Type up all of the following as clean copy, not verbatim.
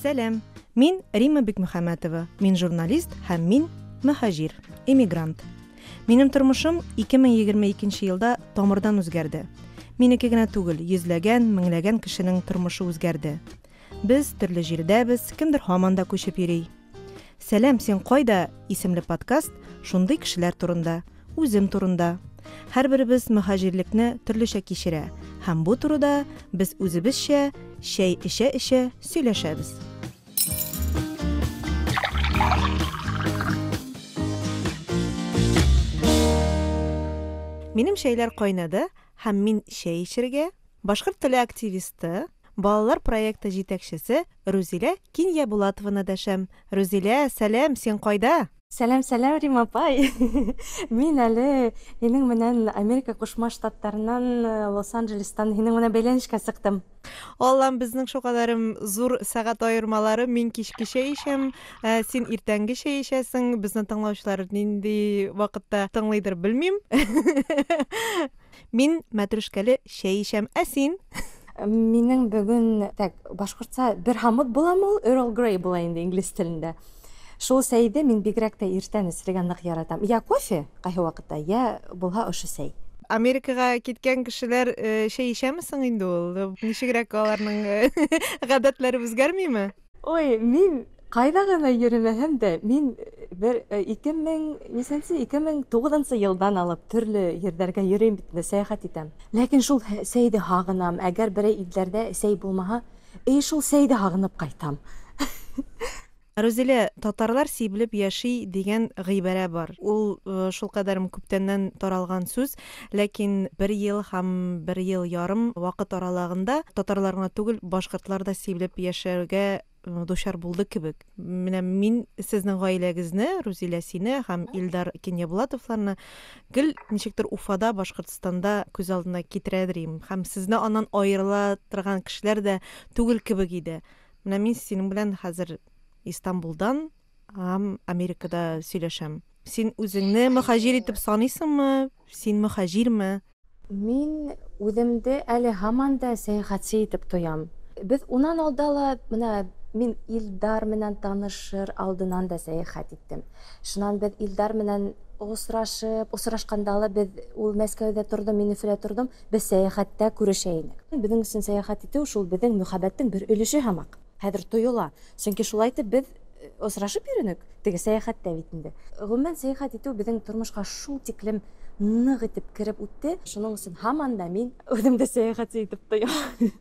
Сәлам! Мин Римма Бикмөхәммәтова. Мин журналист һәм мин мөһаҗир, эмигрант. Минем тормышым 2022 елда тамырдан үзгәрде. Минеке генә түгел, йөзләгән, меңләгән кешенең тормышы үзгәрде. Без төрле җирдәбез, кемдер һаман да күчеп йөри. Сәлам, син кайда? исемле подкаст шундый кешеләр турында, үзем турында. Һәрберебез мөһаҗирлекне төрлечә кичерә һәм бу турыда без үзебезчә чәй эчә-эчә сөйләшәбез. Минем чәйләр кайнады һәм мин чәй эчергә башкорт теле активисты, балалар проекты җитәкчесе Рүзилә Киньябулатованы дәшәм. Рүзилә, сәлам, син кайда? Сәлам, сәлам, Рима апай. Мин әле һинең менән Америка Кушма Штатларыннан, Лос-Анджелестан һинең менән бәйләнешкә чыктым. Аллам, безнең шулкадәрем зур сәгать аермалары, мин кичке чәй эчәм, ә син иртәнге чәй эчәсең. Безне тыңлаучылар нинди вакытта тыңлыйдыр, белмим. Мин мәтрүшкәле чәй эчәм, ә син? Минең бүген, так, башкортча бер хамыт буламы ул? Earl Grey була инде инглиз телендә. Шул сәйде мин бигрәк тә иртән эчәргә нык яратам. Я кофе кайсы вакытта, я булһа ошо сәй. Америкага киткән кешеләр э, чәй эчәме соң инде ул? Ничегрәк аларның э, гадәтләре үзгәрмиме? Ой, мин кайда гына йөрмәһәм дә, мин бер 2000 ничәнче, 2009 елдан алып төрле җирләргә йөрим бит инде, сәяхәт итәм. Ләкин шул сәйде һагынам. Әгәр берәй илләрдә сәй булмаһа, и шул сәйде һагынып кайтам. Рузилә, татарлар сибелеп яши дигән гыйбарә бар. Ул шулкадәр күптәннән таралган сүз, ләкин бер ел һәм бер ел ярым вакыт аралагында татарлар гына түгел, башкортлар да сибелеп яшәүгә дучар булды кебек. Менә мин сезнең гаиләгезне, Рузилә сине һәм Илдар Киньябулатовларны гел ничектер Уфада, Башкортстанда күз алдына китерәдер идем. Һәм сезне аннан аерыла торган кешеләр дә түгел кебек иде. Менә мин синең белән хәзер Истанбулдан һәм Америкада сөйләшәм. Син үзеңне мөхаҗир итеп саныйсыңмы? Син мөхаҗирме? Мин үземде әле һаман да сәяхәтче итеп тоям. Без унан алда ла, менә мин Илдар менән танышыр алдыннан да сәяхәт иттем. Шуннан без Илдар менән осрашып, осрашканда ла без ул Мәскәүдә торды, мин Өфедә тордым, без сәяхәттә күрешә инек. Безнең өчен сәяхәт итү шул безнең мөхәббәтнең бер өлеше һамак. Хәзер тоела. Чөнки шулай итеп без осрашып йөренек, теге сәяхәттә бит инде. Гомумән, сәяхәт итү безнең тормышка шул тиклем нык итеп кереп үтте. Шуның өчен һаман да мин үземне сәяхәтче итеп тоям.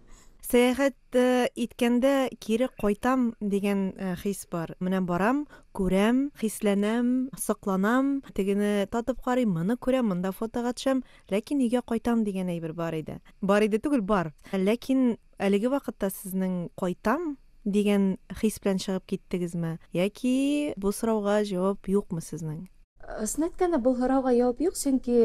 Сәяхәт иткәндә кире кайтам дигән хис бар. Менә барам, күрәм, хисләнәм, сокланам, тегене татып карыйм, моны күрәм, монда фотога төшәм, ләкин өйгә кайтам дигән әйбер бар иде. Бар иде түгел, бар. Ләкин әлеге вакытта сезнең кайтам дигән хис белән чыгып киттегезме? Яки бу сорауга җавап юкмы сезнең? Ысын әйткәндә, бу сорауга җавап юк, чөнки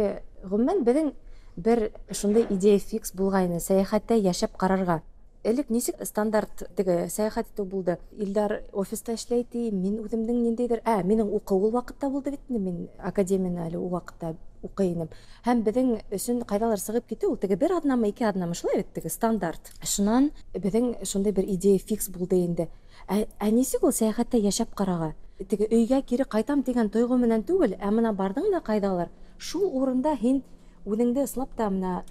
гомумән безнең бер шундый идея фикс булгайны, сәяхәттә яшәп карарга. Элек ничек стандарт теге сәяхәт итү булды. Илдар офиста эшләй ди, мин үземнең ниндидер, ә, минем уку ул вакытта булды бит инде, мин академияне әле ул вакытта укый идем. Һәм безнең өчен кайдалыр чыгып китү, ул теге бер атнамы, ике атнамы, шулай бит теге стандарт. Шуннан безнең шундый бер идея фикс булды инде. Ә, ә ничек ул сәяхәттә яшәп карага? Теге өйгә кире кайтам дигән тойгы менән түгел, ә менә бардың да кайдалыр, шул урында һин үзеңде ыслап та менә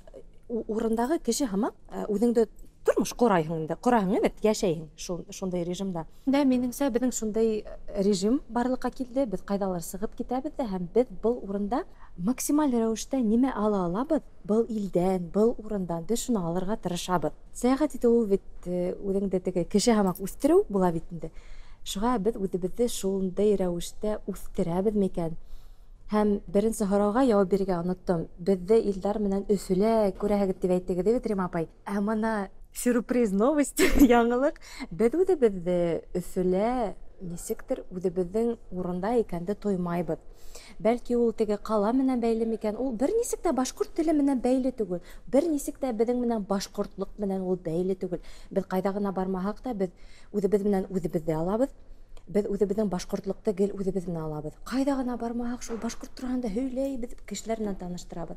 урындагы кеше һымак үзеңде тормыш корайһың инде, корайһың бит, яшәйһең шул шундый режимда. Дә минемчә безнең шундый режим барлыкка килде, без кайдалыр чыгып китәбез дә һәм без был урында максималь рәвештә нимә ала алабыз, был илдән, был урындан без шуны алырга тырышабыз. Сәяхәт итү ул бит үзеңде теге кеше һымак үстерү була бит инде. Шуңа без үзебезне шундый рәвештә үстерәбез микән? Һәм беренче сорауга җавап бирергә оныттым. Безне Илдар менән Өфөлә күрәһегез дип әйттегез, бит, Рима апай. Ә мына сюрприз новость, яңалык. Без үзебезне Өфөлә ничектер үзебезнең урында икәнде тоймайбыз. Бәлки ул теге кала менән бәйле микән? Ул берничек тә башкорт теле менән бәйле түгел. Берничек тә безнең менән башкортлык менән ул бәйле түгел. Без кайда гына бармаһак та, без үзебез менән үзебез дә алабыз. Без үзебезнең башкортлыкты гел үзебез менән алабыз. Кайда гына бармаһак, шул башкорт турында һөйләйбез, кешеләр менән таныштырабыз.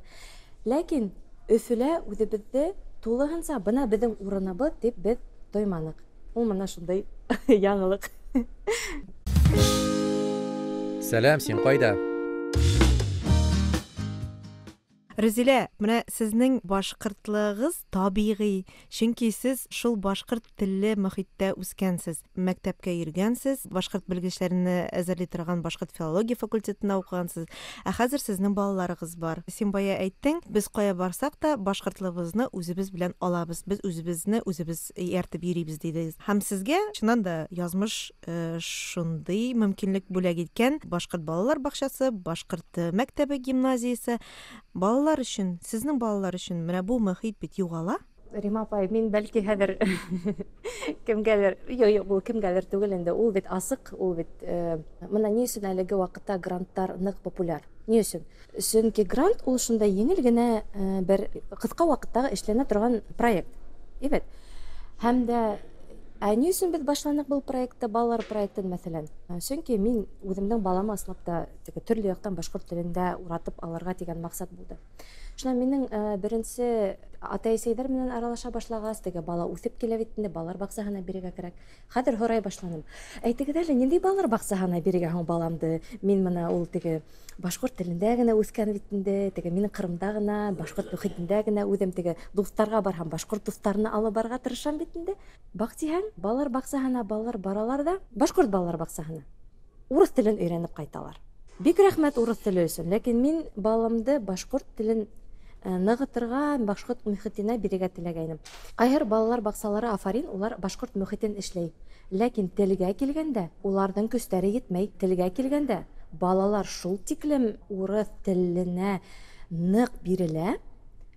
Ләкин Өфөлә үзебезне тулыһынча бына безнең урыныбыз дип без тойманык. Ул менә шундый. яңалык. Сәлам, син кайда? Рүзилә, менә сезнең башкортлыгыгыз табигый, чөнки сез шул башкорт телле мохиттә үскәнсез, мәктәпкә йөргәнсез, башкорт белгечләрне әзерли торган башкорт филология факультетында укыгансыз, ә хәзер сезнең балаларыгыз бар. Син бая әйттең, без кая барсак та, башкортлыгыбызны үзебез белән алабыз, без үзебезне үзебез ияртеп йөрибез, дидегез. Һәм сезгә, чыннан да, язмыш шундый мөмкинлек бүләк иткән, башкорт балалар бакчасы, башкорт мәктәбе гимназиясе. Балалар өчен, сезнең балалар өчен менә бу мөхит бит югала. Рима апай, мин бәлки хәзер кемгәдер, юк, юк, ул кемгәдер түгел инде, ул бит асык, ул бит, менә ни өчен әлеге вакытта грантлар нык популяр? Ни өчен? Чөнки грант ул шундай җиңел генә бер кыска вакыттагы эшләнә торган проект. Әйбәт. Һәм дә ә ни өчен без башланык был проектта, балалар проектын, мәсәлән? Чөнки мин үземнең баламы ысынлап та теге төрле яктан башкорт телендә уратып алырга дигән максат булды. Шуннан минем беренче атай-әсәйләр белән аралаша башлагач, теге бала үсеп килә бит инде, балалар бакчаһына бирергә кирәк. Хәзер һорай башланым. Әйтегез әле, нинди балалар бакчаһына бирергә һуң баламды? Мин менә ул теге башкорт телендә генә үскән бит инде, теге минем Кырымда гына, башкорт мөхитендә генә үзем теге дусларга барһам, башкорт дусларны алып барырга тырышам бит инде. Бактиһәң, балалар бакчаһына балалар баралар да, башкорт балалар бакчаһына. Урыс телен өйрәнеп кайталар. Бик рәхмәт урыс теле өчен, ләкин мин баламды башкорт телен ныгытырга, башкорт мөхитенә бирергә теләгәйнем. Кайһыр балалар бакчалары афарин, улар башкорт мөхитен эшләй. Ләкин телгә килгәндә, уларның көчләре йитмәй. Телгә килгәндә, балалар шул тиклем урыс теленә нык бирелә,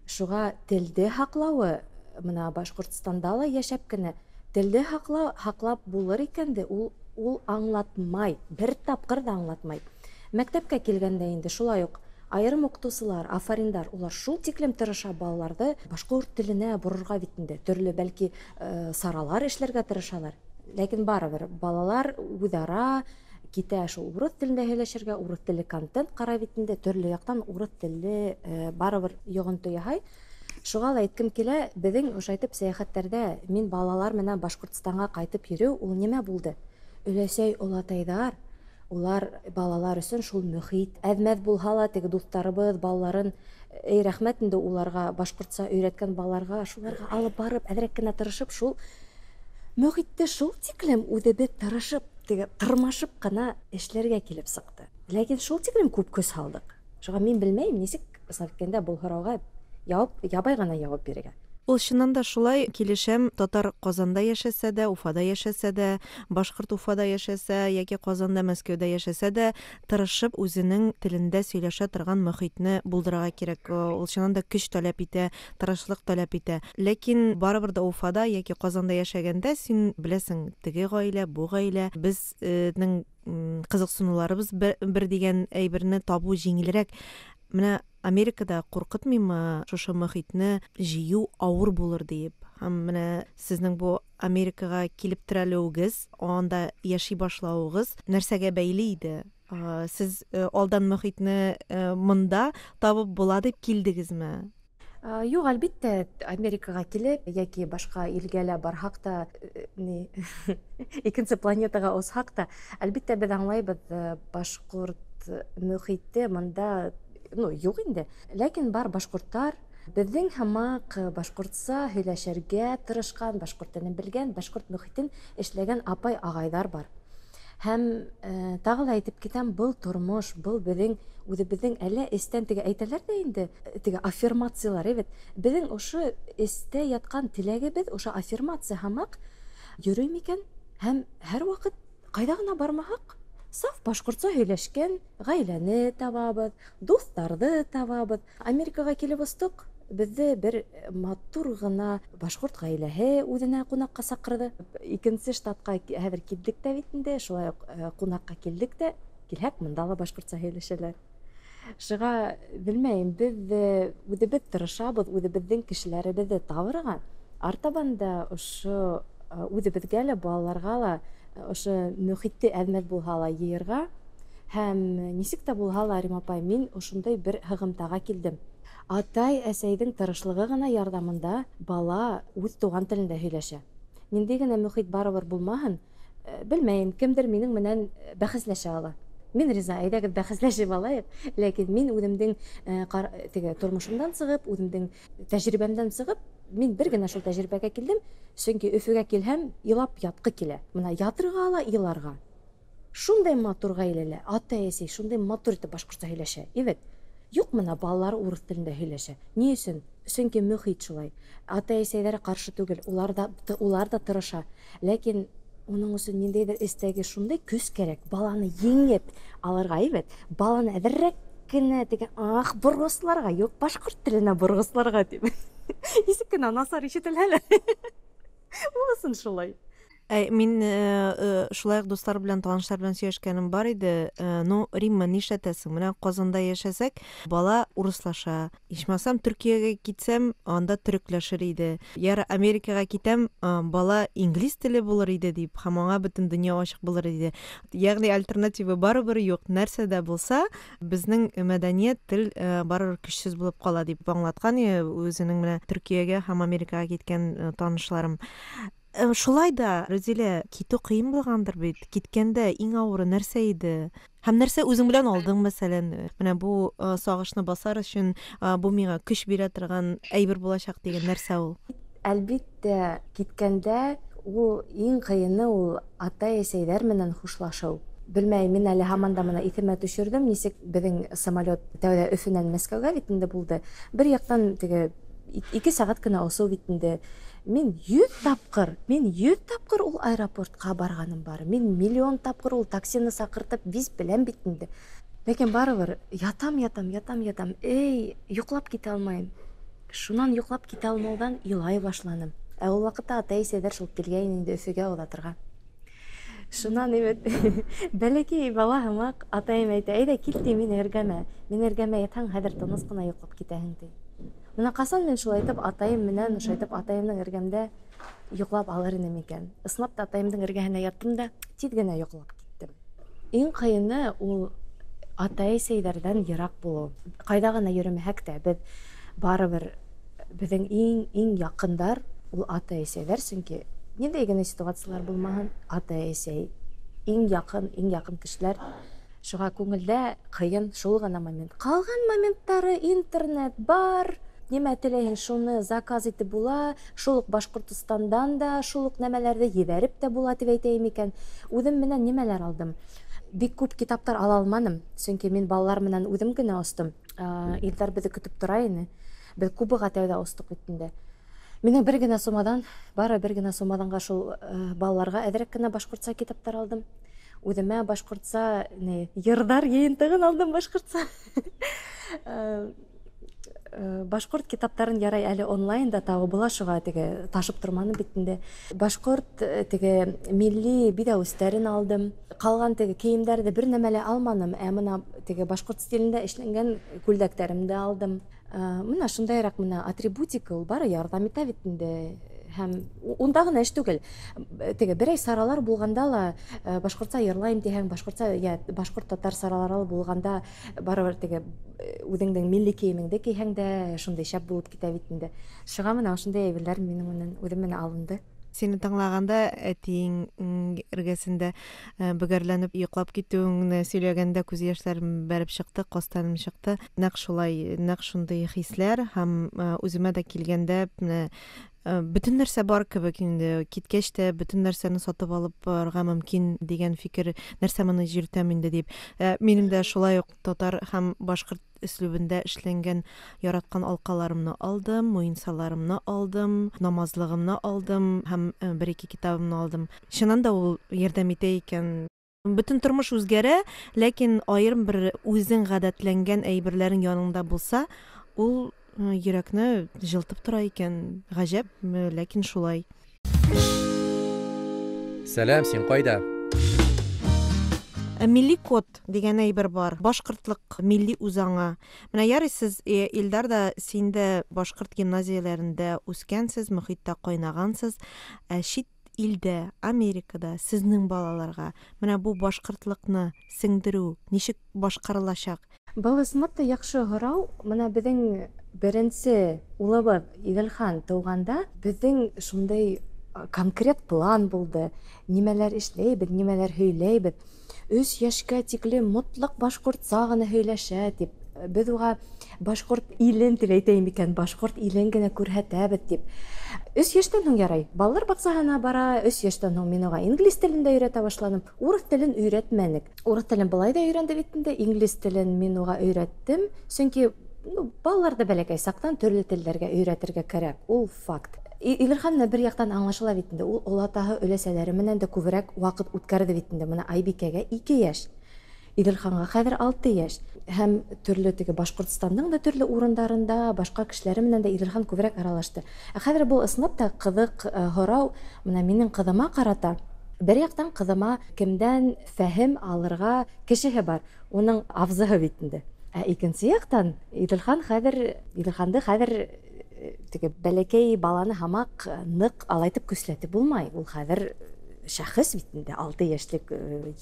шуга телде һаклавы, менә Башкортстанда ла яшәп кенә, телде һакла, һаклап булыр икән дә, ул, ул аңлатмай, бер тапкыр да аңлатмай. Мәктәпкә килгәндә инде шулай ук аерым укытучылар, афариндар, улар шул тиклем тырыша балаларды башкорт теленә борырга бит инде. Төрле бәлки саралар эшләргә тырышалар. Ләкин барыбер балалар үзара китә шул урыс телендә һөйләшергә, урыс телле контент карай бит инде, төрле яктан урыс телле барыбер йогынты яһай. Шуга ла әйткем килә, безнең ошайтып сәяхәтләрдә мин балалар менән Башкортстанга кайтып йөрү ул нимә булды? Өләсәй олатайдар, улар балалар өчен шул мөхит. Әҙмәҙ булһа ла теге дуҫтарыбыҙ балаларын, эй, рәхмәт инде уларға, башҡортса өйрәткән балаларға, шуларға алып барып, әҙерәк кенә тырышып, шул мөхитте шул тиклем үҙебеҙ тырышып, теге тырмашып ҡына эшләргә килеп сыҡты. Ләкин шул тиклем күп көс һалдыҡ. Шуға мин белмәйем, нисек ысынлап әйткәндә был һорауға яуап, ябай ғына яуап бирергә. Ул чыннан да шулай, килешәм, татар Казанда яшәсә дә, Уфада яшәсә дә, башкорт Уфада яшәсә яки Казанда, Мәскәүдә яшәсә дә, тырышып үзенең телендә сөйләшә торган мөхитне булдырырга кирәк. Ул чыннан да көч таләп итә, тырышлык таләп итә. Ләкин барыбер дә Уфада яки Казанда яшәгәндә син беләсең, теге гаилә, бу гаилә, безнең кызыксынуларыбыз бер дигән әйберне табу җиңелрәк. Менә Америкада куркытмыймы шушы мөхитне җыю авыр булыр диеп? Һәм менә сезнең бу Америкага килеп терәлүегез, анда яши башлавыгыз нәрсәгә бәйле иде? Сез алдан мөхитне монда табып була дип килдегезме? Юк, әлбиттә, Америкага килеп яки башка илгә лә барһак та, ни, икенче планетага узһак та, әлбиттә, без аңлайбыз, башкорт мөхите монда, ну, юк инде. Ләкин бар башкортлар, безнең һамак башкортса һөйләшергә тырышкан, башкорт телен белгән, башкорт мөхитен эшләгән апай-агайлар бар. Һәм тагы да әйтеп китәм, был тормыш, был безнең үҙебеҙҙең әллә эстән теге әйтәләр дә инде, теге аффирмациялар, әйбәт. Безнең ошо эстә ятҡан теләгебеҙ, ошо аффирмация һамаҡ йөрөй микән? Һәм һәр ваҡыт ҡайҙа ғына бармаһаҡ, саф башҡортса һөйләшкән ғаиләне табабыҙ, дуҫтарҙы табабыҙ. Америкаға килеп остоҡ, беҙҙе бер матур ғына башҡорт ғаиләһе үҙенә ҡунаҡҡа саҡырҙы. Икенсе штатҡа хәҙер килдек тә бит инде, шулай уҡ ҡунаҡҡа килдек тә, килһәк, бында ла башҡортса һөйләшәләр. Шуға белмәйем, беҙ үҙебеҙ тырышабыҙ, үҙебеҙҙең кешеләребеҙҙе табырға. Артабан да ошо үҙебеҙгә лә, балаларға ла ошо мөхитте әҙмәҙ булһа ла йыйырға. Һәм нисек тә булһа ла, Рима апай, мин ошондай бер һығымтаға килдем. Атай әсәйҙең тырышлығы ғына ярҙамында бала үҙ туған телендә һөйләшә. Ниндәй генә мөхит барыбер булмаһын, Белмәйем, кемдер минең менән бәхәсләшә ала. Мин риза, әйдәгез бәхәсләшеп алайык. Ләкин мин үземнең теге тормышымдан чыгып, үземнең тәҗрибәмдән чыгып, мин бер генә шул тәҗрибәгә килдем. Чөнки Өфөгә килһәм, елап яткы килә. Менә ятырга ала, еларга. Шундай матур гаиләләр, ата-әсәй шундай матур итеп башкортча һөйләшә. Әйбәт. Юк, менә балалары урыс телендә һөйләшә. Ни өчен? Чөнки мөхит шулай. Ата-әсәйләре каршы түгел, улар да, улар да тырыша. Ләкин уның өчен ниндәйдер эстәге шундый көч кәрәк, баланы еңеп алырга, әйбәт. Баланы әзеррәк кенә теге, ах, боргысларга, юк, башкорт теленә боргысларга дип. Ничек кенә насар ишетелә әле. Булсын шулай. Ә, мин шулай ук дуслар белән, танышлар белән сөйләшкәнем бар иде. Ну, Римма, нишләтәсең? Менә Казанда яшәсәк, бала урыслаша. Ичмасам, Төркиягә китсәм, анда төрекләшер иде. Яр Америкага китәм, бала инглиз теле булыр иде дип, һәм аңа бөтен дөнья ачык булыр иде. Ягъни альтернатива барыбер юк. Нәрсә дә булса, безнең мәдәният, тел барыбер көчсез булып кала дип аңлаткан үзенең менә Төркиягә һәм Америкага киткән танышларым. Шулай да, Рүзилә, китү кыен булгандыр бит. Киткәндә иң авыры нәрсә иде? Һәм нәрсә үзең белән алдың, мәсәлән? Менә бу сагышны басар өчен, бу миңа көч бирә торган әйбер булачак дигән нәрсә ул? Әлбиттә, киткәндә ул иң кыены ул ата-әсәйләр менән хушлашу. Белмәем, мин әле һаман да моны исемә төшердем, ничек безнең самолет тәүдә Өфөннән Мәскәүгә бит инде булды. Бер яктан теге ике сәгать кенә осу бит инде. Мин 100 тапкыр, мин 100 тапкыр ул аэропортка барганым бар. Мин миллион тапкыр ул таксины сакыртып виз беләм бит инде. Ләкин барыбер ятам, ятам, ятам, ятам. Эй, йоклап китә алмыйм. Шуннан йоклап китә алмаудан елай башланым. Ә ул вакытта атай-әсәйләр шул килгән инде Өфегә озатырга. Шуннан әйбәт бәләкәй бала һымак атаем әйтә, әйдә кил ди мин эргәмә. Мин эргәмә ятһаң, хәзер тыныч кына йоклап китәһең ди. Менә касан мин шулай итеп атаем менән шулай итеп атаемның эргәмдә йоклап алыр инем икән. Ысынлап та атаемның эргәһенә яттым да тиз генә йоклап киттем. Иң кыены ул атай-әсәйләрдән ерак булу. Кайда гына йөрмәһәк тә, без барыбер безнең иң иң якындар ул ата-әсәйләр, чөнки ниндәй генә ситуацияләр булмаһын, ата-әсәй иң якын, иң якын кешеләр. Шуңа күңелдә кыен шул гына момент. Калган моментлары интернет бар, нимә теләйһең шуны заказ итеп була, шул ук Башкортостандан да шул ук нәмәләрне ебәреп тә була дип әйтәем икән. Үзем менән нимәләр алдым? Бик күп китаплар ала алманым, чөнки мин балалар менән үзем генә остым. Илдар безне көтеп тора иде. Без Кубага тәүдә остык бит инде. Минем бер генә сумадан, бары бер генә сумаданга шул балаларга әзрәк кенә башкортча китаплар алдым. Үземә башкортча не йырдар йыйынтыгын алдым башкортча. Башкорт китапларын ярай әле онлайн да табып була, шуга теге ташып торманым бит инде. Башкорт теге милли бидәүстәрен алдым. Калган теге киемдәрҙе бер нәмә лә алманым, ә мына теге башкорт стилендә эшләнгән күлдәктәремде алдым. Мына шундайрак мына атрибутика ул бары ярҙам итә бит инде. Һәм унда ғына эш түгел. Теге берәй саралар булғанда ла башҡортса йырлайым тиһәң, башҡортса я башҡорт татар саралары булғанда барыбер теге үҙеңдең милли кейемеңде кейһәң дә шундай шәп булып китә бит инде. Шуға мына ошондай әйберләр минең менән үҙем менән алынды. Сине тыңлаганда әтиең эргәсендә бөгәрләнеп йоклап китүеңне сөйләгәндә күз яшьләрем бәреп чыкты, кастаным чыкты. Нәкъ шулай, нәкъ шундый хисләр һәм үземә дә килгәндә менә бөтен нәрсә бар кебек инде. Киткәч тә бөтен нәрсәне сатып алып барырга мөмкин дигән фикер, нәрсә моны йөртәм инде дип. Минем дә шулай ук татар һәм башкорт өслүбендә эшләнгән яраткан алкаларымны алдым, муенсаларымны алдым, намазлыгымны алдым һәм бер-ике китабымны алдым. Чыннан да ул ярдәм итә икән. Бөтен тормыш үзгәрә, ләкин аерым бер үзең гадәтләнгән әйберләрең яныңда булса, ул йөрәкне җылытып тора икән. Гаҗәп, ләкин шулай. Сәлам, син кайда? Милли код дигән әйбер бар. Башкортлык милли үзаңы. Менә ярый сез, Илдар да, син дә башкорт гимназияләрендә үскәнсез, мөхиттә кайнагансыз. Ә чит илдә, Америкада сезнең балаларга менә бу башкортлыкны сеңдерү ничек башкарылачак? Был ысынлап та яҡшы һорау. Мына беҙҙең беренсе улыбыҙ Иделхан тыуғанда беҙҙең шундай Конкрет план булды. Нимәләр эшләйбез, нимәләр һөйләйбез. 3 яшькә тикле мотлак башкортса гына һөйләшә дип. Без уга башкорт илен дип әйтәйем икән, башкорт илен генә күрһәтәбез дип. 3 яшьтән һуң ярай. Балалар бакчасына бара, 3 яшьтән һуң мин уга инглиз телен дә өйрәтә башладым. Урыс телен өйрәтмәнек. Урыс телен былай да өйрәнде бит инде, инглиз телен мин уга өйрәттем. Чөнки, ну, балалар да бәләкәй сактан төрле телләргә өйрәтергә кирәк. Ул факт. Илерхан менә бер яктан аңлашыла бит инде. Ул олатаһы өләсәләре менән дә күбрәк вакыт үткәрде бит инде. Менә Айбикәгә 2 яшь. Иделханга хәзер 6 яшь. Һәм төрле теге Башкортстанның да төрле урындарында башка кешеләре менән дә Иделхан күбрәк аралашты. Ә хәзер бу ысынлап та кызык һорау менә минем кызыма карата. Бер яктан кызыма кемдән фәһем алырга кешеһе бар, уның абзыһы бит инде. Ә икенче яктан Иделхан хәзер, Иделханды хәзер теге бәләкәй баланы һамак нык алайтып көсләтеп булмай. Ул хәзер шәхес бит инде, 6 яшьлек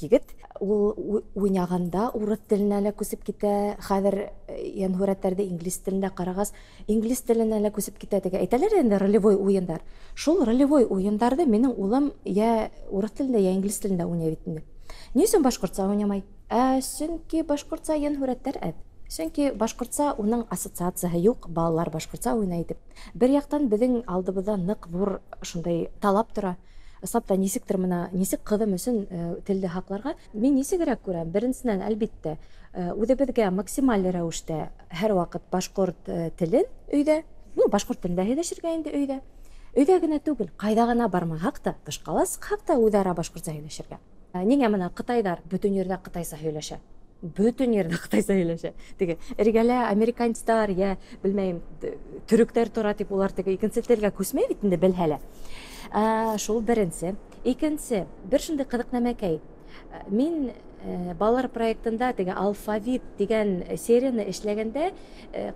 егет. Ул уйнаганда урыс теленә лә күсеп китә. Хәзер янһүрәтләрдә инглиз телендә карагас, инглиз теленә лә күсеп китә. Теге әйтәләр инде ролевой уендар. Шул ролевой уендарда минем улым я урыс телендә, я инглиз телендә уйный бит инде. Ни өчен башкортса уйнамай? Ә чөнки башкортса янһүрәтләр әз. Чөнки башкортса уның ассоциацияһы юк, балалар башкортса уйнай дип. Бер яктан безнең алдыбызда нык зур шундай талап тора. Ысап та нисектер мына, нисек кызым өчен телде һакларга, мин нисегрәк күрәм? Беренсеннән, әлбиттә, үҙебеҙгә максималь рәүештә һәр ваҡыт башҡорт телен өйҙә, ну, башҡорт телендә һөйләшергә инде өйҙә. Өйҙә генә түгел, ҡайҙа ғына бармаһаҡ та, тышҡа ла сыҡһаҡ та үҙ-ара башҡортса һөйләшергә. Ниңә мына ҡытайҙар бөтөн ерҙә ҡытайса һөйләшә? Бөтөн ерҙә ҡытайса һөйләшә. Теге эргәлә американецтар, йә, белмәйем, төрөктәр тора тип улар теге икенсе телгә күсмәй бит инде белһә лә. Шул беренсе. Икенсе, бер шундай ҡыҙыҡ нәмәкәй. Мин балалар проектында теге алфавит дигән серияны эшләгәндә,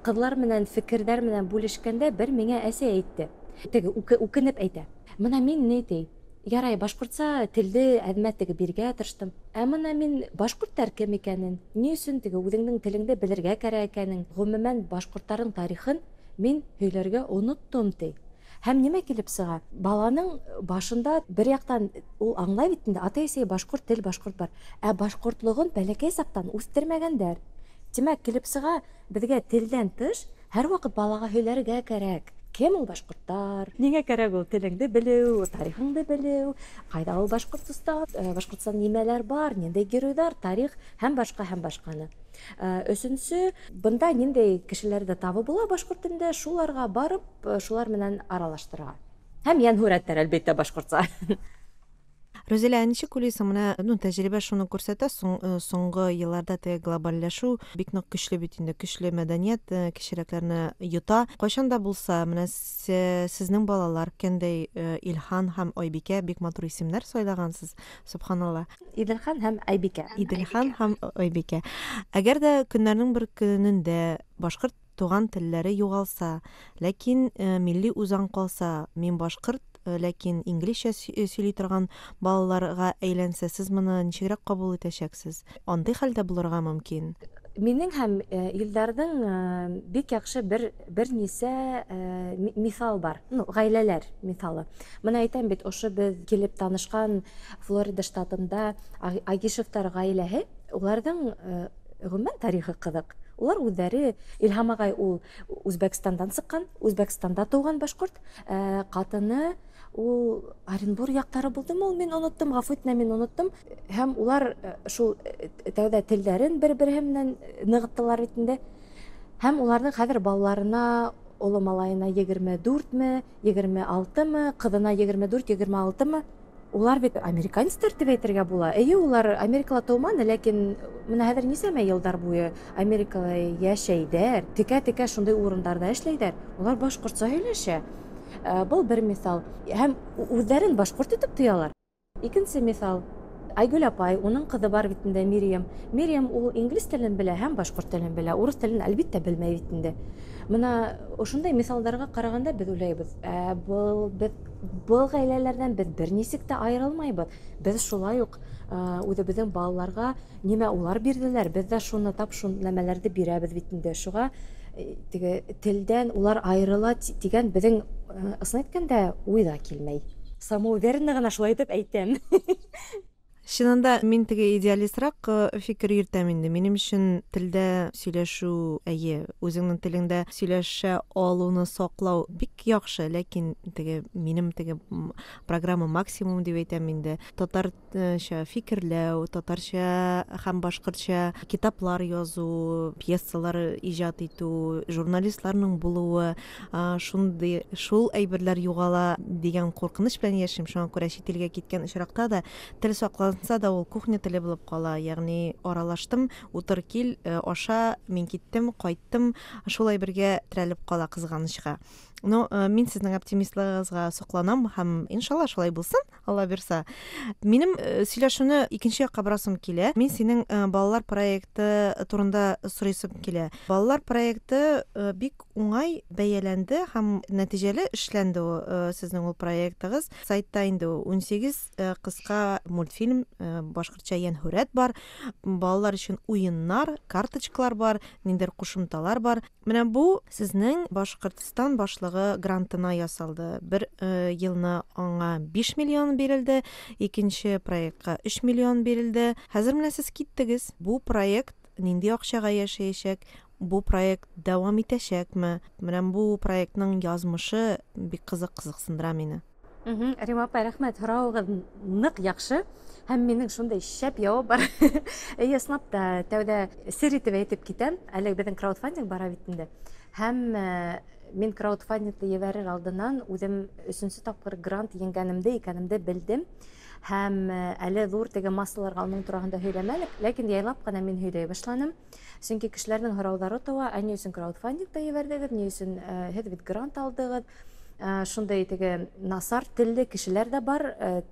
ҡыҙлар менән фекерҙәр менән бүлешкәндә бер миңә әсәй әйтте. Теге үкенеп әйтә. Мына мин ни ти? Ярай, башҡортса телде әҙмә теге биргә тырыштым. Ә мына мин башҡорттар кем икәнен, ни өсөн теге үҙеңдең телеңде белергә кәрәк икәнен, ғөмүмән башҡорттарҙың тарихын мин һөйләргә оноттом ти. Һәм нимә килеп сыға? Баланың башында бер яҡтан ул аңлай бит инде, атай-әсәй башҡорт тел башҡорт бар. Ә башҡортлоғон бәләкәй саҡтан үҫтермәгәндәр. Тимәк, килеп сыға, беҙгә телдән тыш һәр ваҡыт балаға һөйләргә кәрәк. Кем ул башҡорттар? Ниңә кәрәк ул телеңде белеү, тарихыңды белеү, ҡайҙа ул Башҡортостан, Башҡортостан нимәләр бар, ниндәй геройҙар, тарих һәм башҡа һәм башҡаны. Өсөнсө, бында ниндәй кешеләрҙе табып була башҡорт телендә, шуларға барып, шулар менән аралаштырға. Һәм йәнһүрәттәр, әлбиттә, башҡортса. Рузилә, ә ничек уйлыйсың, менә, ну, тәжрибә шуны күрсәтә, соңгы елларда теге глобальләшү бик нык көчле бит инде, көчле мәдәният кешерәкләрне йота. Кайчан да булса, менә сезнең балалар, кәндәй Илһан һәм Айбикә, бик матур исемнәр сайлагансыз, субханалла. Иделхан һәм Айбикә. Иделхан һәм Айбикә. Әгәр дә көннәрнең бер көнендә башкорт туган телләре югалса, ләкин милли үзаң калса, мин башкорт, ләкин инглизчә сөйли торган балаларга әйләнсә, сез моны ничегрәк кабул итәчәксез? Андый хәлдә булырга мөмкин. Минең һәм Илдарҙың бик яҡшы бер нисә миҫал бар. Ну, ғаиләләр миҫалы. Мына әйтәм бит, ошо беҙ килеп танышҡан Флорида штатында Агишевтар ғаиләһе, уларҙың ғөмүмән тарихы ҡыҙыҡ. Улар үҙҙәре, Илһам ағай ул Үзбәкстандан сыҡҡан, Үзбәкстанда тыуған башҡорт. Ҡатыны ул Оренбург яҡтары булдымы ул, мин оноттом, ғәфү итмә, мин оноттом. Һәм улар шул тәүҙә телдәрен бер-береһе менән нығыттылар бит инде. Һәм уларҙың хәҙер балаларына, оло малайына егерме дүртме, егерме алтымы, ҡыҙына егерме дүрт, егерме алтымы. Улар бит американецтар тип әйтергә була. Эйе, улар Америкала тыуманы, ләкин мына хәҙер нисәмә йылдар буйы Америкала йәшәйҙәр, текә-текә шундай урындарҙа эшләйҙәр. Улар башҡортса һөйләшә. Был бер миҫал. Һәм үҙҙәрен башҡорт итеп тоялар. Икенсе миҫал. Айгөл апай, уның ҡыҙы бар бит инде, Мириям. Мириям ул инглиз телен белә һәм башҡорт телен белә, урыҫ телен әлбиттә белмәй бит инде. Мына ошондай миҫалдарға ҡарағанда беҙ уйлайбыҙ, беҙ был ғаиләләрҙән беҙ бер нисек тә айырылмайбыҙ. Беҙ шулай уҡ үҙебеҙҙең балаларға нимә улар бирҙеләр, беҙ ҙә шуны тап шул нәмәләрҙе бирәбеҙ бит инде. Шуға теге телдән улар айырыла тигән беҙҙең ысын әйткәндә уй ҙа килмәй. Самоуверенно гына шулай итеп әйтәм. Чыннан да, мин теге идеалистрак фикер йөртәм инде. Минем өчен телдә сөйләшү, әйе, үзеңнең телеңдә сөйләшә алуны саклау бик яхшы, ләкин теге минем теге программа максимум дип әйтәм инде. Татарча фикерләү, татарча һәм башкортча китаплар язу, пьесалар иҗат итү, журналистларның булуы, шундый шул әйберләр югала дигән куркыныч белән яшим. Шуңа күрә чит илгә киткән очракта да тел сакланса да, ул кухня теле булып кала. Ягъни аралаштым, утыр, кил, аша, мин киттем, кайттым, шул әйбергә терәлеп кала, кызганычка. Но мин сезнең оптимистлыгыгызга сокланам һәм, иншалла, шулай булсын, Алла бирса. Минем сөйләшүне икенче якка борасым килә. Мин синең балалар проекты турында сорыйсым килә. Балалар проекты бик уңай бәяләнде һәм нәтиҗәле эшләнде сезнең ул проектыгыз. Сайтта инде 18 кыска мультфильм, башкортча йәнһүрәт бар, балалар өчен уеннар, карточкалар бар, ниндидер кушымталар бар. Менә бу сезнең Башкортстан башлыгы грантына ясалды. Бер елны аңа 5 миллион бирелде, икенче проектка 3 миллион бирелде. Хәзер менә сез киттегез. Бу проект нинди акчага яшәячәк? Бу проект дәвам итәчәкме? Менә бу проектның язмышы бик кызык кызыксындыра мине. Рима апай, рәхмәт, һорауыгыз нык яхшы. Һәм минем шундый шәп явап бар. Әйе, ысынлап та, тәүдә сер итеп әйтеп китәм. Әле безнең краудфандинг бара бит инде. Һәм мин краудфандингны ебәрер алдыннан үзем өченче тапкыр грант җиңгәнемдә икәнемдә белдем. Һәм әле зур теге массаларга аның турында һөйләмәдек, ләкин яйлап кына мин һөйләй башланым. Чөнки кешеләрнең һораулары туа, ә ни өчен краудфандингта ебәрдегез, ни өчен һеҙ бит грант алдыгыз? Шундай теге насар телле кешеләр дә бар,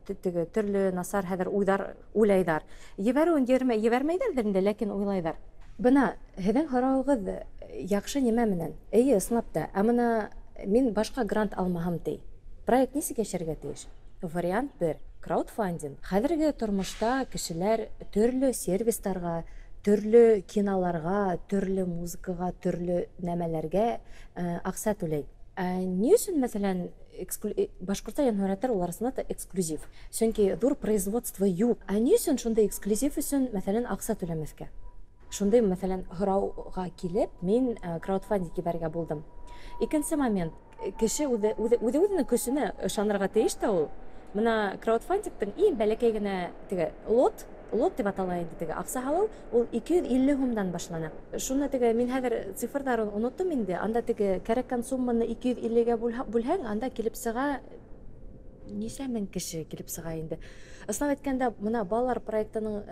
теге төрле насар хәҙер уйҙар уйлайҙар. Ебәреүен ебәрмәйҙәрҙер инде, ләкин уйлайҙар. Бына һеҙҙең һорауығыҙ яҡшы нимә менән? Эйе, ысынлап та. Ә бына мин башҡа грант алмаһам ти. Проект нисек йәшәргә тейеш? Вариант бер краудфандинг. Хәҙерге тормошта кешеләр төрлө сервистарға, төрлө киноларға, төрлө музыкаға, төрлө нәмәләргә аҡса түләй. Ә ни өсөн, мәҫәлән, башҡортса йәнһүрәттәр улар арасында да эксклюзив? Сөнки ҙур производство юҡ. Ә ни өсөн шундай эксклюзив өсөн, мәҫәлән, аҡса түләмәҫкә? Шундай, мәҫәлән, һорауға килеп, мин краудфандинг ебәрергә булдым. Икенсе момент, кеше үҙе үҙенең көсөнә ышанырға тейеш тә ул. Бына краудфандингтың иң бәләкәй генә теге лот, лот тип атала инде теге аҡса һалыу, ул 250 һумдан башлана. Шуны теге мин хәҙер цифрҙарын оноттом инде. Анда теге кәрәккән сумманы 250-гә бүлһәң, анда килеп сыға нисә мең кеше килеп сыға инде. Ысынлап әйткәндә, бына балалар проектының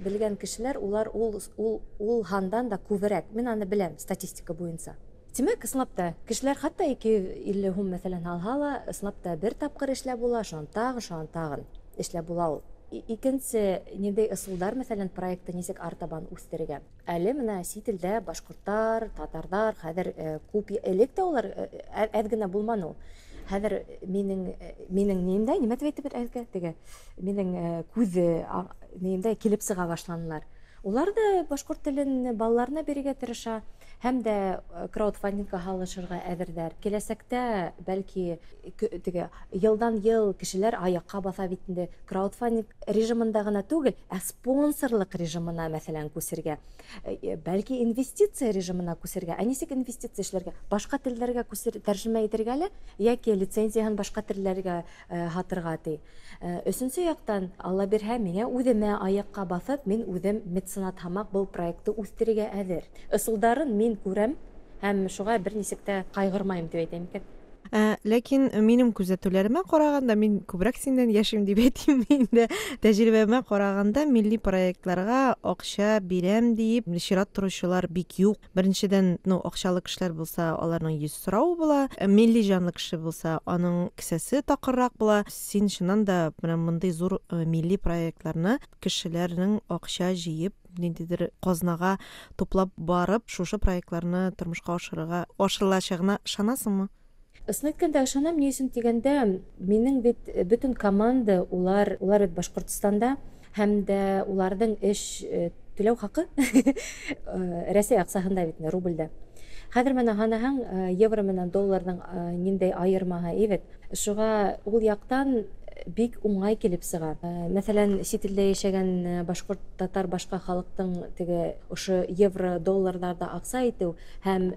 белгән кешеләр, улар ул һандан да күберәк. Мин аны беләм статистика буйынса. Тимәк, ысынлап та, кешеләр хатта 250 һум мәҫәлән һалһа ла, ысынлап та бер тапҡыр эшләп була, шунан тағын, шунан тағын эшләп була ул. Икенсе, ниндәй ысулдар, мәҫәлән, проектты нисек артабан үҫтерергә? Әле бына сит илдә башҡорттар, татарҙар хәҙер күп, элек тә улар әҙ генә булманы ул. Хәҙер минең нимдә, нимә тип әйтеп әҙгә, теге, минең күҙ нимдә килеп сыға башланылар. Улар да башҡорт телен балаларына бирергә тырыша, һәм дә краудфандингка һалышырға әҙерҙәр. Киләсәктә бәлки теге йылдан йыл кешеләр аяҡҡа баҫа бит инде. Краудфандинг режимында ғына түгел, ә спонсорлыҡ режимына, мәҫәлән, күсергә. Бәлки инвестиция режимына күсергә. Ә нисек инвестиция эшләргә? Башҡа телдәргә күсер, тәржемә итергә лә, йәки лицензияһын башҡа телдәргә һатырға ти. Өсөнсө яҡтан, Алла бирһә, миңә үҙемә аяҡҡа баҫып, мин үҙем меценат һамаҡ был проектты үҫтерергә әҙер. Ысулдарын мин күрәм һәм шуға бер нисек тә ҡайғырмайым тип әйтәм икән. Ләкин минем күзәтүләремә ҡарағанда, мин күберәк синнән йәшим дип әйтим инде. Тәжрибәмә ҡарағанда, милли проектларға аҡса бирәм дип чират торучылар бик юҡ. Беренсенән, аҡсалы кешеләр булса, аларның йөз сорауы була. Милли җанлы кеше булса, аның кесәсе такыррак була. Син чыннан да менә мондый зур милли проектларны кешеләрнең аҡса җыеп, ниндидер казнага туплап барып, шушы проектларны тормышка ашырылачагына ышанасыңмы? Ысын әйткәндә ышанам, ни өсөн тигәндә, минең бит бөтөн команда, улар бит Башҡортостанда, һәм дә уларҙың эш түләү хаҡы Рәсәй аҡсаһында бит инде, рублдә. Хәҙер менә һанаһаң, евро менән долларҙың ниндәй айырмаһы бит. Шуға ул яҡтан бик уңай килеп чыга. Мәсәлән, чит илдә яшәгән башкорт, татар, башка халыктың теге ошо евро, долларларда акча итү һәм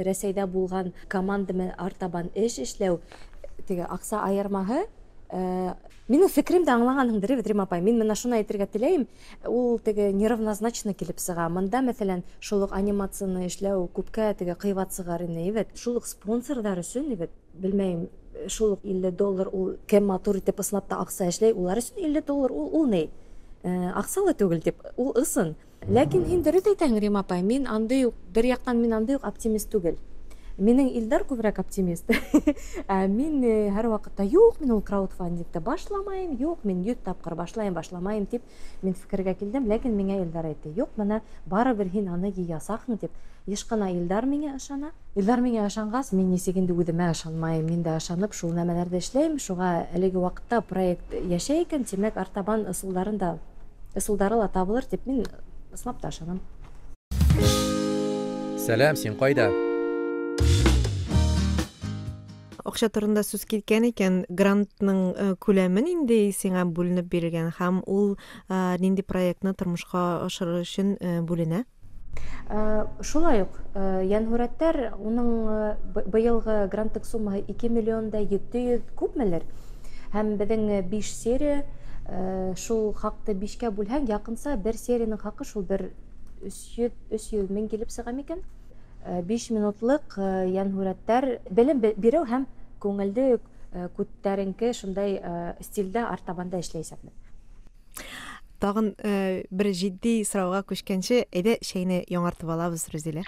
Рәсәйдә булган команда менән артабан эш эшләү, теге акча аермаһы. Минем фикерем дә аңлаганһыңдыр, бит, Рима апай. Мин менә шуны әйтергә теләйем, ул теге неравнозначно килеп чыга. Монда, мәсәлән, шул ук анимацияне эшләү күпкә теге кыйбат чыгар ине, бит. Шул ук спонсорлар өчен, бит, белмәйм, шул ук 50 доллар ул кем матур итеп ысынлап та акча эшләй, улар өчен 50 доллар ул ул ни? Акча ла түгел дип, ул ысын. Ләкин һин дөрес әйтәң, Рима апай, мин андый ук, бер яктан мин андый ук оптимист түгел. Минең Илдар күбрәк оптимист. Ә мин һәрвакытта, юк, мин ул краудфандингта башламаем, юк, мин 100 тапкыр башлаем, башламаем дип мин фикергә килдем, ләкин миңа Илдар әйтте, юк, менә барыбер һин аны йыясакң дип. Еш кына Илдар миңа ышана. Илдар миңа ышангач, мин ничек инде үземә ышанмаем, мин дә ышанып шул нәмәләрне эшләйм. Шуңа әлеге вакытта проект яшәй икән, димәк, артабан ысулдарын да Ысулдары ла табылыр дип мин ысынлап та ышанам. Сәлам, син кайда? Акча турында сүз киткән икән, грантның күләме нинди сиңа бүленеп бирелгән һәм ул нинди проектны тормышка ашырыр өчен бүленә? Шулай ук Янһүрәттәр уның быелгы гранттык суммаһы 2 миллион да 700 күпмелер. Һәм безнең 5 серия шул хакты 5кә бүлһәң, якынча бер сериянең хакы шул бер 300 300 мең килеп чыга микән? 5 минутлык янһүрәттәр белем бирү һәм күңелде күтәренке шундай стильдә артабанда эшләячәкбез. Тагын бер җитди сорауга күчкәнче, әйдә чәйне яңартып алабыз, Рүзилә.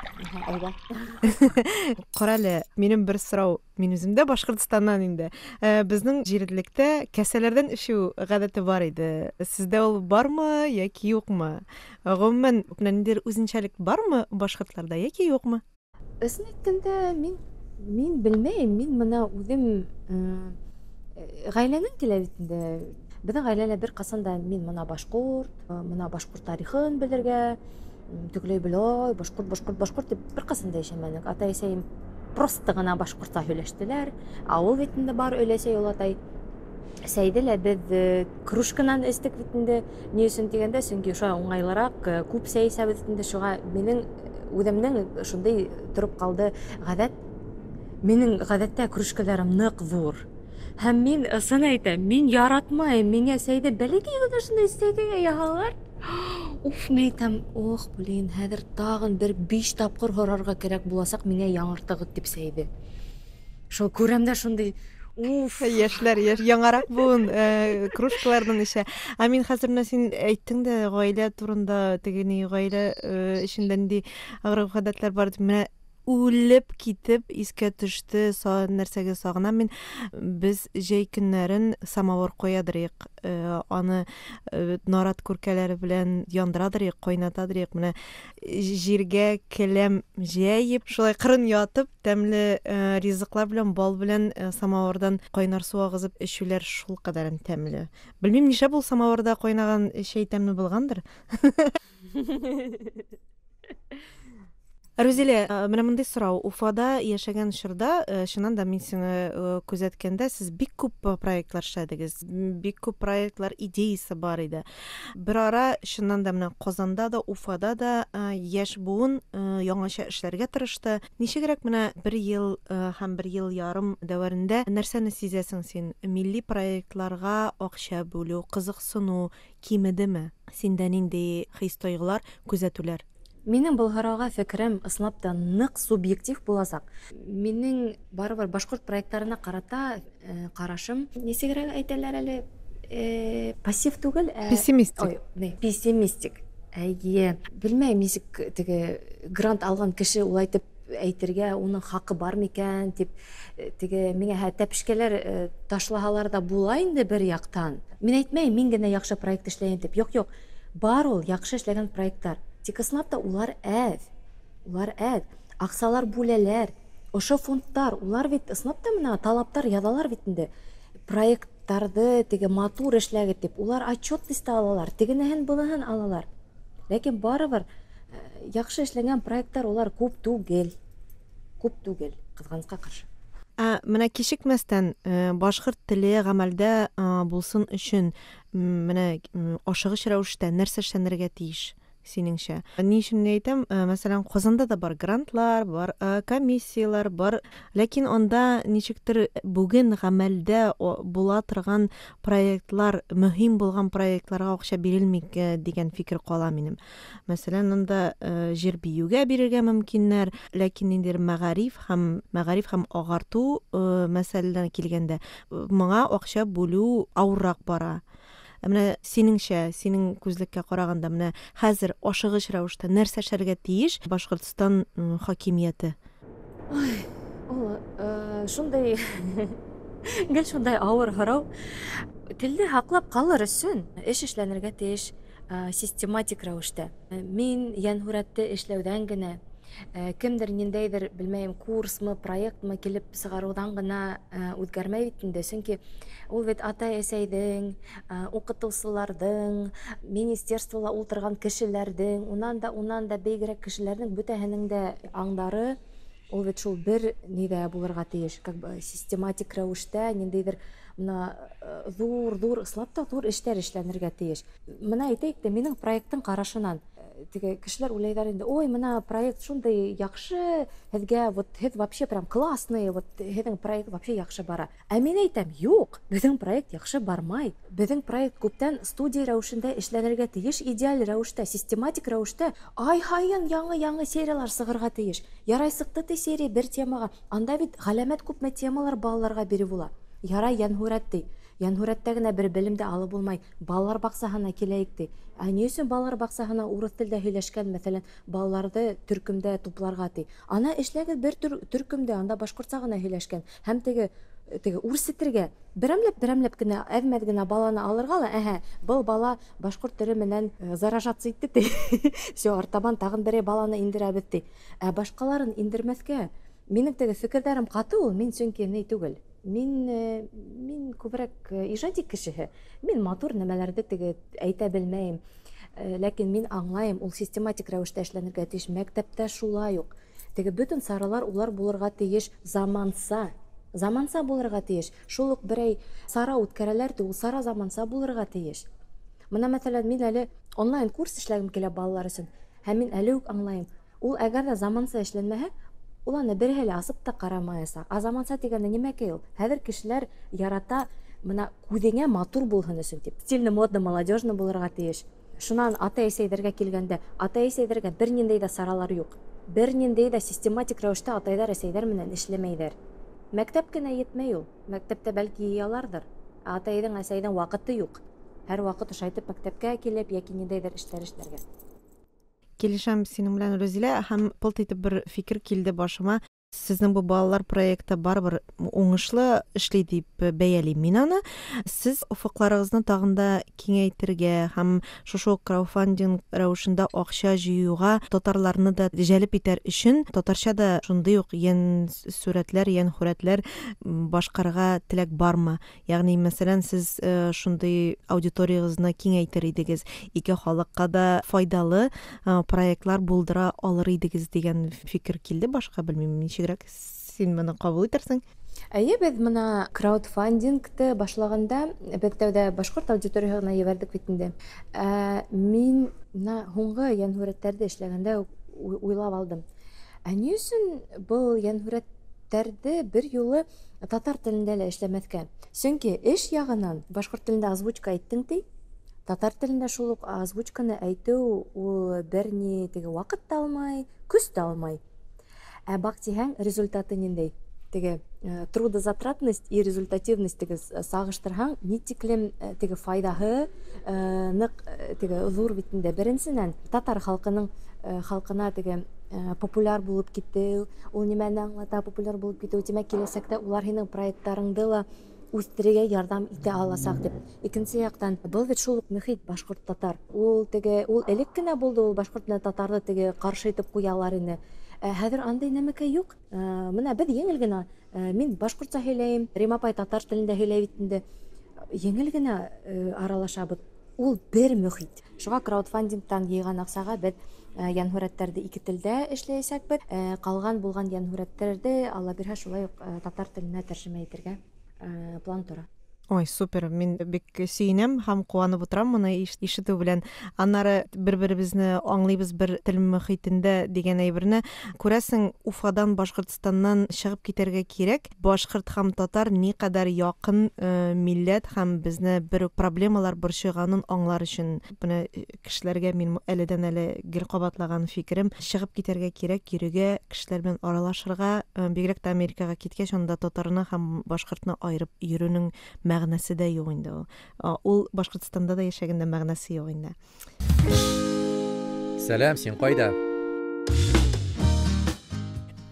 Әйдә. Карале, минем бер сорау, мин үзем дә Башкортстаннан инде. Безнең җирлектә кәсәләрдән эчү гадәте бар иде. Сездә ул бармы яки юкмы? Гомумән, ниндидер үзенчәлек бармы башкортларда яки юкмы? Ысын әйткәндә, мин мин белмәйм, мин менә үзем гаиләнең килә бит инде. Безнең гаиләдә бер касан да мин мына башкорт, мына башкорт тарихын белергә, тегеләй болай, башкорт, башкорт, башкорт дип бер касан да яшәмәдек. Ата-әсәем просто гына башкортча һөйләштеләр. Авыл бит инде бар өләсәй, олатай. Сәйде лә без кружканан эчтек бит инде. Ни өчен дигәндә, чөнки шулай уңайлырак, күп сәй эчәбез бит инде. Шуңа минең үземнең шундый торып калды гадәт. Минең гадәттә кружкаларым нык зур. Һәм мин ысын әйтәм, мин яратмайм, миңа сәйдә бәләкәй генә шундый сәйдәгә яһалар. Уф, мин әйтәм, ох, блин, хәзер тагын бер 5 тапкыр һорарга кирәк буласак, миңа яңартыгыз дип сәйде. Шул күрәм дә шундый Уф. Яшьләр, яшь, яңарак буын кружкалардан эчә. Ә мин хәзер менә син әйттең дә гаилә турында, теге ни гаилә эчендә нинди гореф-гадәтләр бар дип, менә үлеп китеп искә төште, нәрсәгә сагынам мин. Без җәй көннәрен самавыр куядырыйк, аны нарат күркәләре белән яндырадырыйк, кайнатадырыйк. Менә җиргә келәм җәеп, шулай кырын ятып, тәмле ризыклар белән, бал белән самавырдан кайнар су агызып эчүләр шулкадәр тәмле. Белмим, нишләп ул самавырда кайнаган чәй тәмле булгандыр. Рүзилә, менә мондый сорау. Уфада яшәгән чорда, чыннан да мин сине күзәткәндә, сез бик күп проектлар эшләдегез, бик күп проектлар идеясы бар иде. Берара, чыннан да, менә Казанда да, Уфада да яшь буын яңача эшләргә тырышты. Ничегрәк менә бер ел һәм бер ел ярым дәверендә нәрсәне сизәсең син? Милли проектларга акча бүлү, кызыксыну кимедеме? Синдә нинди хис-тойгылар, күзәтүләр? Минем был һорауға фекерем ысынлап та ныҡ субъектив буласаҡ. Минең барыбер башҡорт проекттарына ҡарата ҡарашым, нисегерәк әйтәләр әле, пассив түгел, ә Пессимистик. Ой, не, пессимистик. Әйе, белмәйем, нисек теге грант алған кеше улай итеп әйтергә уның хаҡы бар микән дип, теге миңә тәпешкәләр ташлаһалар да була инде бер яҡтан. Мин әйтмәйем, мин генә яҡшы проект эшләйем дип. Юҡ, юҡ, бар ул яҡшы эшләгән проекттар. Тик ысынлап та улар әҙ. Улар әҙ. Аҡсалар бүләләр. Ошо фондтар, улар бит ысынлап та мына талаптар яҙалар бит инде. Проекттарҙы теге матур эшләгеҙ тип, улар отчетность алалар, тегенеһен, быныһын алалар. Ләкин барыбер яҡшы эшләнгән проекттар улар күп түгел. Күп түгел, ҡыҙғанысҡа ҡаршы. Ә менә кичекмәстән башкорт теле гамәлдә булсын өчен менә ашыгыч рәвештә нәрсә эшләнергә тиеш синеңчә? Ни өчен әйтәм, мәсәлән, Казанда да бар грантлар, бар комиссияләр, бар, ләкин анда ничектер бүген гамәлдә була торган проектлар, мөһим булган проектларга акча бирелми дигән фикер кала минем. Мәсәлән, анда җыр-биюгә бирергә мөмкиннәр, ләкин ниндидер мәгариф һәм мәгариф һәм агарту мәсьәләләренә килгәндә, моңа акча бүлү авыррак бара. Ә менә синеңчә, синең күзлеккә караганда, менә хәзер ашыгыч рәвештә нәрсә эшләргә тиеш Башкортстан хакимияте? Ой, ул шундый гел шундай авыр һорау. Телне һаклап калыр өчен эш эшләнергә тиеш. Систематик рәвештә. Мин Йәнһүрәттә эшләүдән генә, кемдер ниндәйдер, белмәем, курсмы, проектмы килеп чыгарудан гына үзгәрмәй бит инде. Чөнки ул бит атай-әсәйдең, укытучыларның, министерствола утырган кешеләрдең, унан да, унан да бигрәк кешеләрнең бөтәһенең дә аңдары ул бит шул бер нидә булырга тиеш, как бы систематик рәвештә ниндәйдер менә зур, зур, ыслап та зур эшләр эшләнергә тиеш. Менә әйтәйек тә, минең проекттың карашынан теге кешеләр уйлайлар инде, ой, менә проект шундый яхшы, һеҙгә вот һеҙ вообще прям классный, вот һеҙҙең проект вообще яхшы бара. Ә мин әйтәм, юк, беҙҙең проект яхшы бармай. Беҙҙең проект күптән студия рәүешендә эшләнергә тейеш, идеаль рәүештә, систематик рәүештә ай һайын яңы-яңы сериялар сығырға тейеш. Ярай сыҡты ти серия бер темаға. Анда бит ғәләмәт күпме темалар балаларға биреп була. Ярай йәнһүрәт ти. Йәнһүрәттә генә бер белем дә алып булмай. Балалар баҡсаһына киләйек ти. Ә ни өсөн балалар баҡсаһына урыҫ телдә һөйләшкән, мәҫәлән, балаларҙы төркөмдә тупларға ти. Ана эшләгеҙ бер төркөмдә, анда башҡортса ғына һөйләшкән. Һәм теге үрсетергә берәмләп-берәмләп кенә, әҙ-мәҙ генә баланы алырға ла, әһә, был бала башҡорт теле менән заражаться итте ти. Всё, артабан тағын берәй баланы индерәбеҙ ти. Ә башҡаларын индермәҫкә. Минең теге фекерҙәрем ҡаты ул, мин сөнки ни түгел. Мин күберәк ижади кешеһе. Мин матур нәмәләрҙе теге әйтә белмәйем. Ләкин мин аңлайым, ул систематик рәүештә эшләнергә тейеш. Мәктәптә шулай уҡ. Теге бөтөн саралар улар булырға тейеш заманса. Заманса булырға тейеш. Шул уҡ берәй сара үткәрәләр ти, ул сара заманса булырға тейеш. Мына мәҫәлән, мин әле онлайн курс эшләгем килә балалар өсөн. Һәм мин әле үк аңлайым. Ул әгәр ҙә заманса эшләнмәһә, ул аны береһе лә асып та ҡарамаясаҡ. Ә заманса тигәндә нимәкәй ул? Хәҙер кешеләр ярата мына күҙеңә матур булһын өсөн тип. Стильно, модно, молодежно булырға тейеш. Шунан атай-әсәйҙәргә килгәндә, атай-әсәйҙәргә бер ниндәй ҙә саралар юҡ. Бер ниндәй ҙә систематик рәүештә атайҙар, әсәйҙәр менән эшләмәйҙәр. Мәктәп кенә етмәй ул. Мәктәптә бәлки йыяларҙыр. Ә атайҙың, әсәйҙең ваҡыты юҡ. Һәр ваҡыт ошайтып мәктәпкә килеп йәки ниндәйҙер эштәр эшләргә. Килешәм синең белән, Рузилә, һәм пылт итеп бер фикер килде башыма. Сезнең бу балалар проекты барыбер уңышлы эшли дип бәялим мин аны. Сез офыкларыгызны тагын да киңәйтергә һәм шушы ук краудфандинг рәвешендә акча җыюга татарларны да җәлеп итәр өчен татарча да шундый ук йән сүрәтләр, йән хүрәтләр башкарырга теләк бармы? Ягъни, мәсәлән, сез шундый аудиториягызны киңәйтер идегез, ике халыкка да файдалы проектлар булдыра алыр идегез дигән фикер килде башка, белмим, ничегрәк син моны кабул итәрсең? Әйе, беҙ мына краудфандингты башлаганда, беҙ тәүҙә башҡорт аудиторияһына ебәрҙек бит инде. Мин мына һуңғы йәнһүрәттәрҙе эшләгәндә уйлап алдым. Ә ни өсөн был йәнһүрәттәрҙе бер юлы татар телендә лә эшләмәҫкә? Сөнки эш яғынан башҡорт телендә озвучка әйттең ти, татар телендә шул уҡ озвучканы әйтеү ул бер ни теге ваҡыт та алмай, көс тә алмай. Ә баҡтиһәң, результаты ниндәй? Теге трудозатратность и результативность теге сағыштырһаң, ни тиклем теге файҙаһы ныҡ теге ҙур бит инде. Беренсенән, татар халҡына теге популяр булып китеү, ул нимәне аңлата популяр булып китеү, тимәк, киләсәктә улар һинең проекттарыңды ла үҫтерергә ярҙам итә аласаҡ тип. Икенсе яҡтан, был бит шул уҡ мөхит башҡорт-татар. Ул теге, ул элек кенә булды, ул башҡорт менән татарҙы теге ҡаршы итеп ҡуялар ине. Хәҙер андай нәмәкәй юҡ. Мына беҙ еңел генә, мин башҡортса һөйләйем, Рима апай татар телендә һөйләй бит инде. Еңел генә аралашабыҙ. Ул бер мөхит. Шуңа краудфандингтан җыйган акчага без янһүрәтләрде ике телдә эшләячәкбез. Калган булган янһүрәтләрде, Алла бирһә, шулай ук татар теленә тәрҗемә итергә план тора. Ой, супер, мин бик сөенәм һәм куанып утырам моны ишетү белән. Аннары бер-беребезне аңлыйбыз бер тел мөхитендә дигән әйберне. Күрәсең, Уфадан, Башкортстаннан чыгып китәргә кирәк. Башкорт һәм татар никадәр якын милләт һәм безне бер үк проблемалар борчыганын аңлар өчен. Менә кешеләргә мин әледән-әле гел кабатлаган фикерем, чыгып китәргә кирәк, йөрергә, кешеләр белән аралашырга, бигрәк тә Америкага киткәч, анда татарны һәм башкортны аерып йөрүнең мәгънәсе дә юк инде ул. Ул Башкортстанда да яшәгәндә мәгънәсе юк инде. Сәлам, син кайда?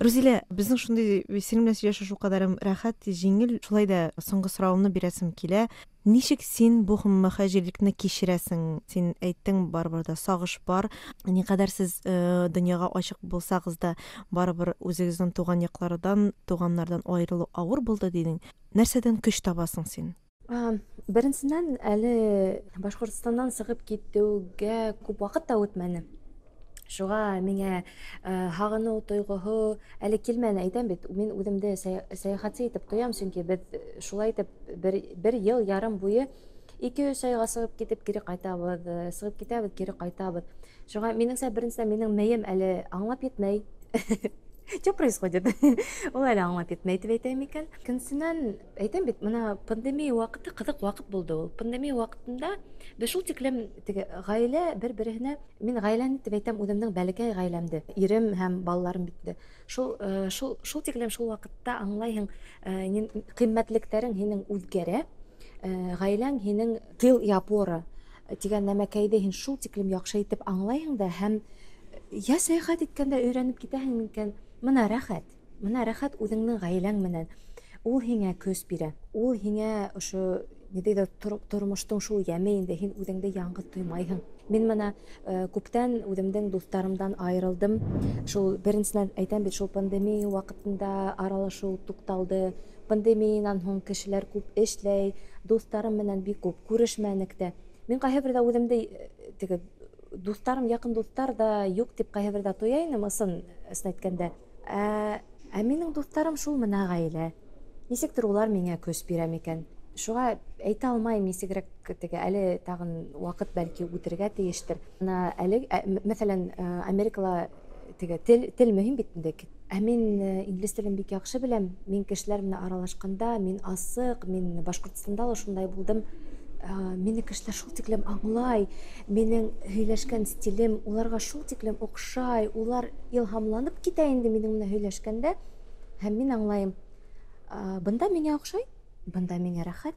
Рузилә, безнең шундый синең белән сөйләшү шулкадәр рәхәт, җиңел. Шулай да соңгы соравымны бирәсем килә. Ничек син бу мөхаҗирлекне кичерәсең? Син әйттең, барыбер дә сагыш бар. Никадәр сез дөньяга ачык булсагыз да, барыбер үзегезнең туган яклардан, туганнардан аерылу авыр булды дидең. Нәрсәдән көч табасың син? Беренчедән, әле Башкортстаннан чыгып китүгә күп вакыт та үтмәде. Шуңа миңа һагыну тойгыһы әле килмәне, әйтәм бит, мин үземде сәяхәтче итеп тоям, чөнки без шулай итеп бер ел ярым буе 2-3 айга чыгып китеп кире кайтабыз, чыгып китәбез, кире кайтабыз. Шуңа минеңчә, беренчедән, минем мием әле аңлап етмәй. Что происходит? Ул әле аңлап етмәй дип әйтәм икән. Икенчедән, әйтәм бит, менә пандемия вакыты кызык вакыт булды ул. Пандемия вакытында без шул тиклем теге гаилә бер-беренә, мин гаиләне дип әйтәм, үземнең бәләкәй гаиләмде, ирем һәм балаларым бит инде. Шул, шул, шул тиклем шул вакытта аңлайһың, кыйммәтлекләрең һинең үзгәрә, гаиләң һинең тыл и опора дигән нәмәкәйде һин шул тиклем яхшы итеп аңлайһың да һәм я сәяхәт иткәндә өйрәнеп китәһең микән? Менә рәхәт. Менә рәхәт үзеңнең гаиләң менән. Ул һиңә көч бирә. Ул һиңә ошо ни диде тормыштың шул яме инде, һин үзеңде яңгыз тоймайһың. Мин менә күптән үземнең дусларымдан аерылдым. Шул беренчедән әйтәм бит, шул пандемия вакытында аралашу тукталды. Пандемиянан һуң кешеләр күп эшләй, дусларым менән бик күп күрешмәнек тә. Мин кайһы бердә үземдә теге дусларым, якын дуслар да юк дип кайһы бердә тоя инем, ысын, ысын әйткәндә. Ә минем дусларым шул менә гаилә. Ничектер улар миңа көч бирә микән? Шуңа әйтә алмыйм, ничегрәк теге әле тагын вакыт бәлки үтергә тиештер. Менә әле, мәсәлән, Америкала теге тел мөһим бит инде. Ә мин инглиз телен бик яхшы беләм. Мин кешеләр белән аралашканда, мин асык, мин Башкортстанда да шундай булдым. Мине кешеләр шул тиклем аңлай, минем һөйләшкән стилем уларга шул тиклем охшай, улар илһамланып китә инде минем белән һөйләшкәндә. Һәм мин аңлайым, бында миңа охшай, бында миңа рәхәт.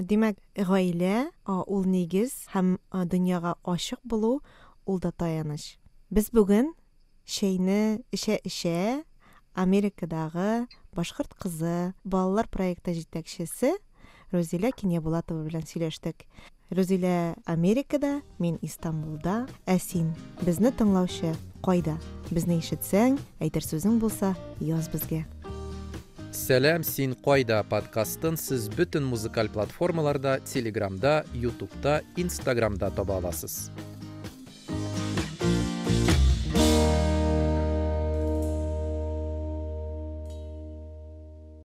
Димәк, гаилә ул нигез һәм дөньяга ачык булу ул да таяныч. Без бүген чәйне эчә-эчә Америкадагы башкорт кызы, балалар проекты җитәкчесе Рузилә Киньябулатова белән сөйләштек. Рузилә Америкада, мин Истанбулда, ә син, безне тыңлаучы, кайда? Безне ишетсәң, әйтер сүзең булса, яз безгә. Сәлам, син кайда подкастын сез бөтен музыкаль платформаларда, Телеграмда, Ютубта, Инстаграмда таба аласыз.